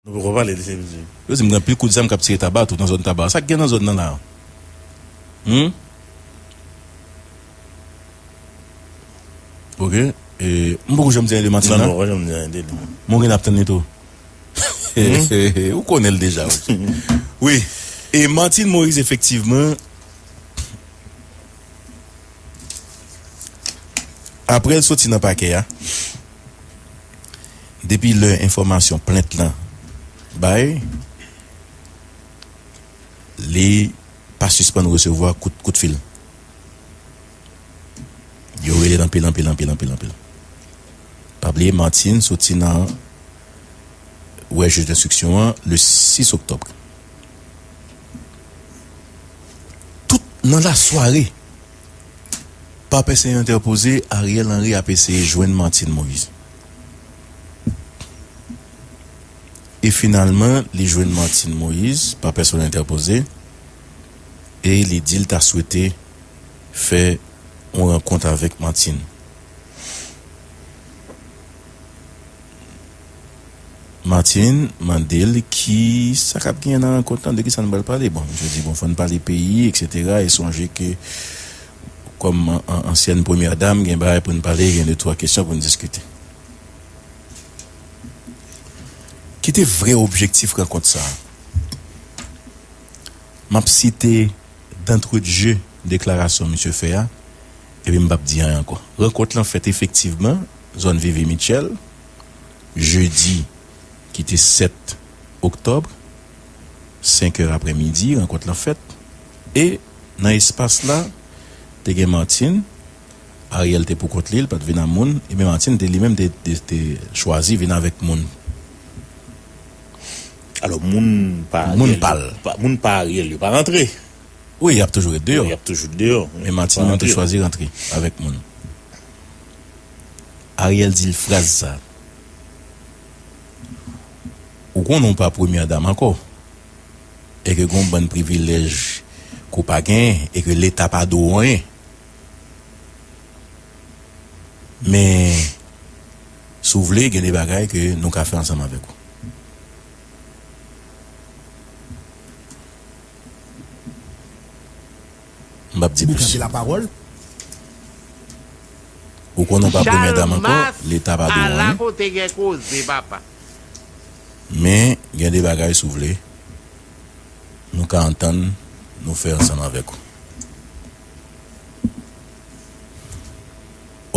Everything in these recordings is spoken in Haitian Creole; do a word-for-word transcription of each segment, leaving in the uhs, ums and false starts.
Nou poko pale de se, mesye. Yo di m gen anpil kout zam k ap tire Taba tou nan zòn Taba. Sa k gen nan zòn nan la? Hmm? Ok. E, m poko janm di anyen de Martine la. Non, non, poko janm di anyen de li. Mwen gen ap tann li tou. Ou konnen l deja, wi. Wi. E Martine Moïse, efektivman, apre l soti nan pakè a, depi lè enfòmasyon plent lan bay, li pa sispann resevwa kout, kout fil. Yo rele l anpil, anpil, anpil, anpil, anpil. Pa bliye, Martine soti nan wè jij denstriksyon an le sis oktòb. Tout nan lasware, pa pèsonn entèpoze, Ariel Henry ap eseye jwenn Martine Moïse. E finalman, li jwenn Martine Moïse, pa pèsonn entèpoze, e li di l ta swete fè yon rankont avèk Martine. Martine mande l ki sa k ap genyen nan rankont lan, de ki sa nou pral pale. Bon, misye di, bon, fò n pale peyi, et cetera. E sonje ke, kòm an, an, ansyèn premyè dam, gen bagay pou n pale, gen de twa kesyon pou n diskite. Ki te vrè objektif rankont sa a? M ap site d'entrée de jeu deklarasyon misye fè a, epi m p ap di anyen ankò. Rankont lan fèt efektivman, zòn Vivi Mitchell, jedi ki te sèt oktòb, senk è aprèmidi, rankont lan fèt. E nan espas la, te gen Martine, Ariel te poukont li, li pa t vin a moun, ebyen Martine te, li menm te, te, te chwazi vin avèk moun. Alò, moun pa Ariel, pa, moun pa Ariel yo pa rantre. Wi, y ap toujou ret deyò. Y ap toujou deyò. Men Martine menm te chwazi rantre avèk moun. Ariel di l fraz sa. Ou konnen w pa premyè dam ankò. E ke gen yon bann privilèj ke w pa genyen, e ke Leta pa dwe w anyen. Men, si w vle, gen de bagay ke nou ka fè ansanm avèk ou. M p ap di plis. Ou konnen w pa premyè dam ankò, Leta pa dwe w anyen. Ala kote gen koze, papa. Men, gen de bagay, si w vle, nou ka antann, nou fè ansanm avèk ou.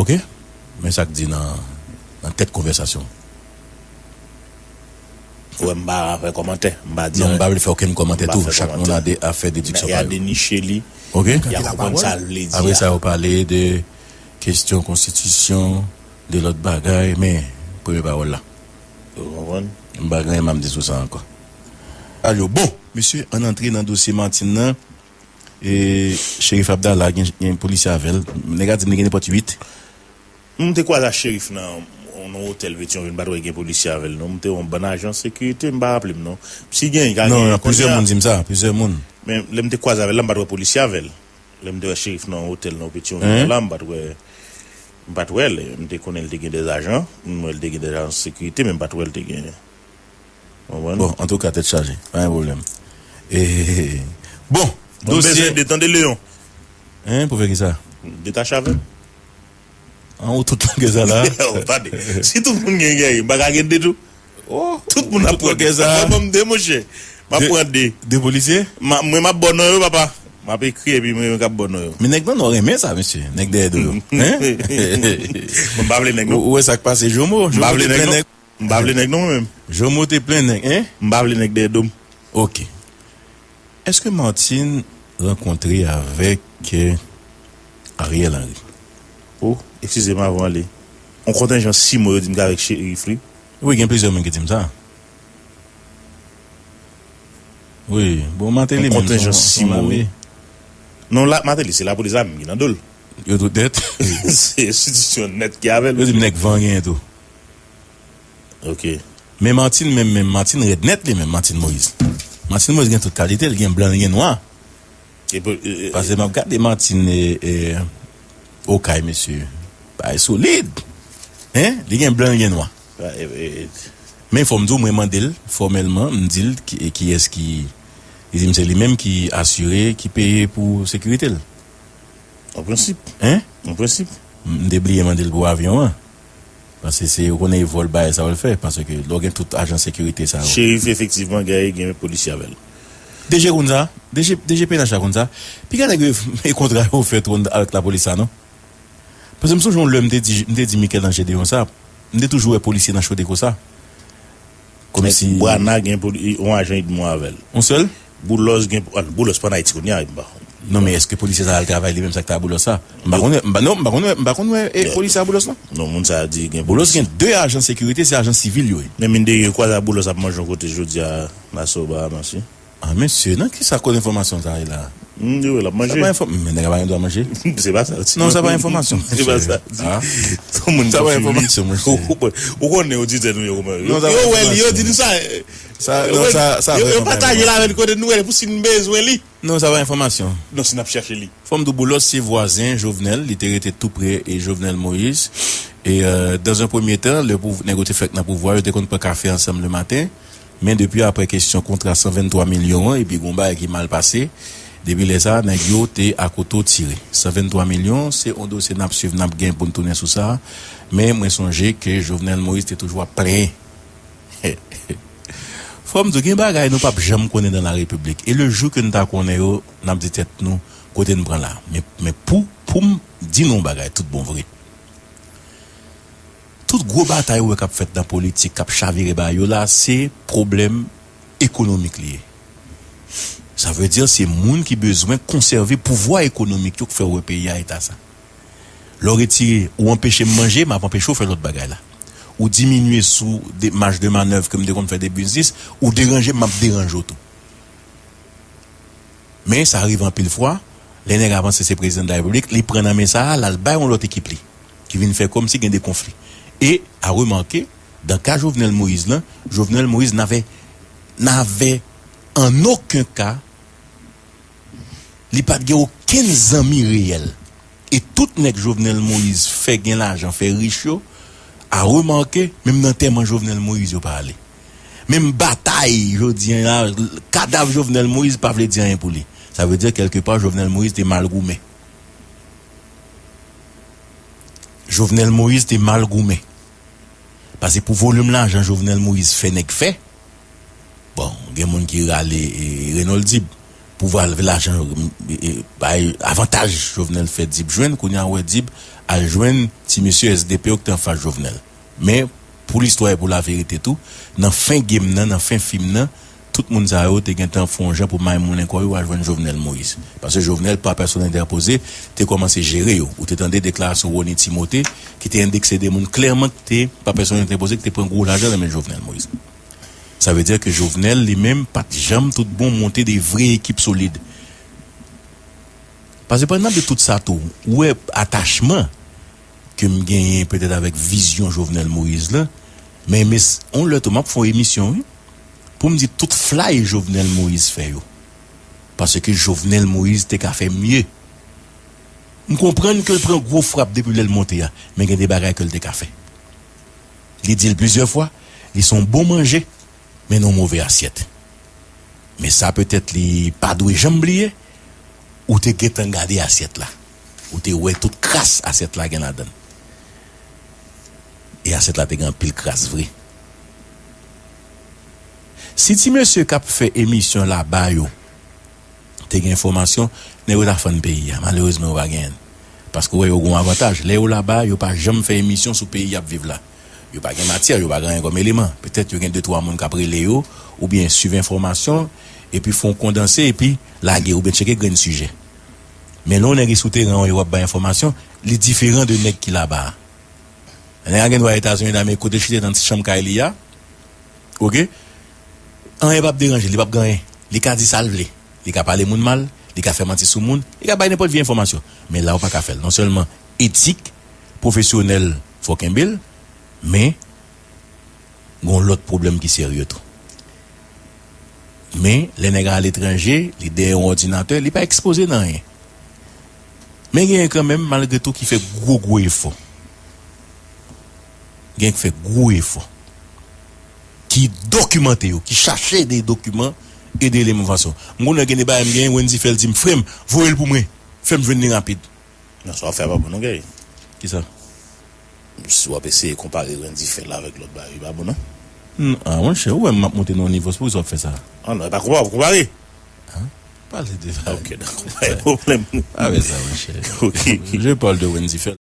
Ok? Men sa k di nan, nan tèt konvèsasyon. Wè, m pa fè kòmantè, m pa di anyen. Non, m pa vle fè okenn kòmantè tou. Chak moun a de, a fè dediksyon pa yo. Y a deniche li. Ok? Y a konprann sa l vle di a. Apre sa, yo pale de kesyon konstitisyon, de lòt bagay, men premye pawòl la. Ou konprann? M pa gen anyen m ap di sou sa ankò. Alò, bon, mesye, ann antre nan dosye Martine nan. E Cherif Abdallah gen, gen polisye avè l. Nèg la di m li gen nenpòt uit. M te kwaze ak Cherif nan, nan otèl Petyonvil, m pa t wè gen polisye avè l non. M te wè yon bann ajan sekirite, m pa raple m non. Si gen, ka gen. Non, plizyè moun di m sa, plizyè moun. Men lè m te kwaze avè l la, m pa t wè polisye avè l. Lè m te wè Cherif nan otèl nan Petyonvil la, m pa t wè, m pa t wè l. M te konnen l te gen de ajan, m wè l te gen de ajan sekirite, men m pa t wè l te gen. Konprann? Bon, antouka, tèt chaje, pa gen pwoblèm. E, bon, dosye. Mwen bezwen de, tande Leyon. Hein, pou fè ki sa? Detache avè m. An, ou tout longè sa la? Oh, tande. Si tout moun gen gè, m pa ka gen de tou. Oh, tout moun ap pran de. Sa. Ban m de, monchè. M ap pran de. De polisye? Mwen, m ap ba w non yo, papa. M ap ekri epi mwen, mwen k ap ba w non yo. Men nèg nan Nò renmen sa, mesye. Nèg dèyè do yo. Hein? Bon, m pa vle nèg non. Ou, ou wè sa k pase Jomo? M pa vle nèg non. M pa vle nèg non, mwen menm. Jomo te plen nèg, hein? M pa vle nèg dèyè do m. Ok. Èske Martine rankontre avèk, eh, Ariel Henry? Oh, eskize m avan w ale. On kontenjan simo yo di m k avèk Cherif li. Wi, gen plizyè moun ki di m sa. Wi, bon, Martelly menm, se yon, se yon lame. Non, la, Martelly, se lapolis la menm ki nan do l. Yo tout nèt. Se enstitisyon nèt ki avè l. Yo di m nèg van genyen tou. Ok. Men Martine menm, menm, Martine rèd nèt li menm, Martine Moïse. Martine Moïse gen tout kalite, li gen blan, li gen nwa. Paske m ap gade Martine, e, e, Okay, mesye. Bagay solid. Hein? Li gen blan, li gen nwa. Men fò m di w, mwen mande l fòmèlman, m di l ki, kiyès ki, li di m se li menm ki asire, ki peye pou sekirite l. An prensip. Hein? An prensip. M te bliye mande l pou avyon an. Paske se, ou konnen, e vòl bagay sa yo l fè. Paske lè w gen tout ajan sekirite sa yo. Cherif efektivman gaye gen polisye avè l. DG konn sa. DG, DG PNH la konn sa. Piga nèg yo e kontra yo fè twòn ak lapolis sa non. Paske m sonje yon lè m te di, m te di Michel-Ange Deyon sa. M te toujou wè polisye nan chode konsa. Kòmsi Brana gen poli- yon ajan idmo avè l. Yon sèl? Boulos gen. Ah, Boulos pa an Ayiti kounye a, m pa. Non, men èske polisye sa al travay li menm sa k ta Boulos sa? M pa konnen, m pa, non, m pa konnen, m pa konn wè e, polisye a Boulos non. Non, moun sa a di gen. Boulos gen de ajan sekirite, se ajan sivil yo ye. Men minde gen kwa sa Boulos ap manje yon kote jodi a, Nassau Bahamas, wi. Ah, mesye, nan ki sa kote enfòmasyon sa ye la? M di w, l ap Sa manje. pa enfò, men nèg la pa gen dwa manje. Se pa sa. Non, sa pa enfòmasyon, Se pa sa. Ah. Tout moun Sa pa konfime. Enfòmasyon, mesye. Ou konnen, ou di tèt ou yo kòman. Non, sa Yo pa wè li, yo enfòmasyon. Di nou sa. Sa, non, sa, sa Yo vrèman pataje la avè l kote nou wè li pou si n bezwen li. Non, sa pa enfòmasyon. Non, si n ap chache li. Fò m di w Boulos se vwazen Jovenel, li te rete tou pre e Jovenel Moïse. E euh, dans un premier temps, lè pou nèg yo te fèk nan pouvwa, yo te konn pran kafe ansanm le maten. Men depi aprè kesyon kontra san venntwa milyon an, epi gon bagay ki mal pase, depi lè sa, nèg yo te akoto tire. San venntwa milyon, se yon dosye n ap swiv, n ap gen pou n tounen sou sa. Men mwen sonje ke Jovenel Moïse te toujou ap plenyen. Fò m di w, gen bagay nou p ap janm konnen nan la repiblik. E le jou ke n ta konnen yo, n ap di tèt nou, kote n pran la. Men, men pou, pou m di nou yon bagay, tout bon vre. Tout gwo batay ou wè k ap fèt nan politik, k ap chavire bagay yo la, se pwoblèm ekonomik li ye. Sa vle di, se moun ki bezwen konsève pouvwa ekonomik yo k fè w wè peyi a eta sa. Lè w retire, ou anpeche m manje, m ap anpeche w fè lòt bagay la. Ou diminye sou de, maj de manèv ke m te konn fè de biznis, ou deranje m, m ap deranje w tou. Men sa rive anpil fwa, lè nèg la panse se prezidan de la repiblik, li pran nan men sa a, l al bay yon lòt ekip li, ki vin fè kòmsi gen de konfli. E, a remake, dan ka Jovenel Moïse lan, Jovenel Moïse n'avait, n'avait en aucun cas, li pa t gen okenn zanmi reyèl. E tout nèg Jovenel Moïse fè gen lajan, fè rich yo, a remake, menm nan antèman Jovenel Moïse yo pa ale. Menm batay jodi a la, kadav Jovenel Moïse pa vle di anyen pou li. Sa vle di kèlkepa Jovenel Moïse te mal goumen. Jovenel Moïse te mal goumen. Paske pou volim lajan Jovenel Moïse fè nèg fè, bon, gen moun ki rale e, Renold Dib pou volim lajan, e, e, bay avantaj Jovenel fè Dib jwenn, kounye a ou wè Dib al jwenn ti mesye S D P yo ki te anfas Jovenel. Men, pou listwa e pou laverite tou, nan fen game nan, nan fen fim nan, tout moun sa yo te gentan fè yon jan pou may moulen kò yo al jwenn Jovenel Moïse. Paske Jovenel, pa pèsonn entèpoze, te kòmanse jere yo. Ou te tande deklarasyon Rony Timothé, ki te endekse de moun klèman ki te, pa pèsonn entèpoze, ki te pran gwo lajan nan men Jovenel Moïse. Sa vle di ke Jovenel, li menm, pa t janm tout bon monte de vre ekip solid. Paske pandan de tout sa tou, ou wè atachman ke m genyen petèt avèk vizyon Jovenel Moïse lan, men, men, yon lè tou, m ap fè yon emisyon, wi, pou m di tout flay Jovenel Moïse fè yo. Paske Jovenel Moïse te ka fè mye. M konprann ke l pran gwo frap depi lè l monte a, men gen de bagay ke l te ka fè. Li di l plizyè fwa, li se yon bon manje, men nan yon move asyèt. Men sa petèt li pa dwe janm bliye, ou te gentan gade asyèt la. Ou te wè tout kras asyèt la gen ladan l. E asyèt la te gen anpil kras vre. Si ti mesye k ap fè emisyon laba yo te gen enfòmasyon, nèg yo ta fann peyi a. Malerezman, yo pa genyen l. Paske w wè yo gen yon avantaj. Lè yo laba, yo pa janm fè emisyon sou peyi y ap viv la. Yo pa gen matyè, yo pa gen anyen kòm eleman. Petèt yo gen de twa moun k ap rele yo, oubyen swiv enfòmasyon, epi fè yon kondanse, epi lage, oubyen tcheke grenn sijè. Men lè yon nèg e sou teren an, yo ap bay enfòmasyon, li diferan de nèg ki laba a. Nèg la gen dwa Etazini Damerik, kote l chita nan ti chanm kay li a, oke? Anyen p ap deranje l, li p ap gen anyen. Li ka di sa l vle. Li ka pale moun mal, li ka fè manti sou moun, li ka bay nenpòt vye enfòmasyon. Men la, ou pa ka fè l. Non sèlman etik pwofesyonèl fò kenbe l, men gen yon lòt pwoblèm ki serye tou. Men, lè nèg la aletranje, li dèyè yon òdinatè, li pa ekspoze nan anyen. Men genyen kanmenm, malgre tou, ki fè gwo, gwo efò. Gen ki fè gwo efò. ki dokimante yo, ki chache de dokiman e de eleman fason. M konnen gen de bagay m genyen, Wendy fè l di m, "Frè m, voye l pou mwen. Fè m jwenn li rapid." Non, sa w ap fè a pa bon non, Guerrier. Kisa? Si w ap eseye konpare Wendy fè l avèk lòt bagay, li pa bon non. N- Ah, monchè, ou wè m ap monte nan yon nivo, se pou sa w ap fè sa. Ah non, e pa konpa-, konpare. Pale de bagay. Ok, dakò, pa gen pwoblèm. Avè sa, monchè. Ok. Je parle de Wendy fè l.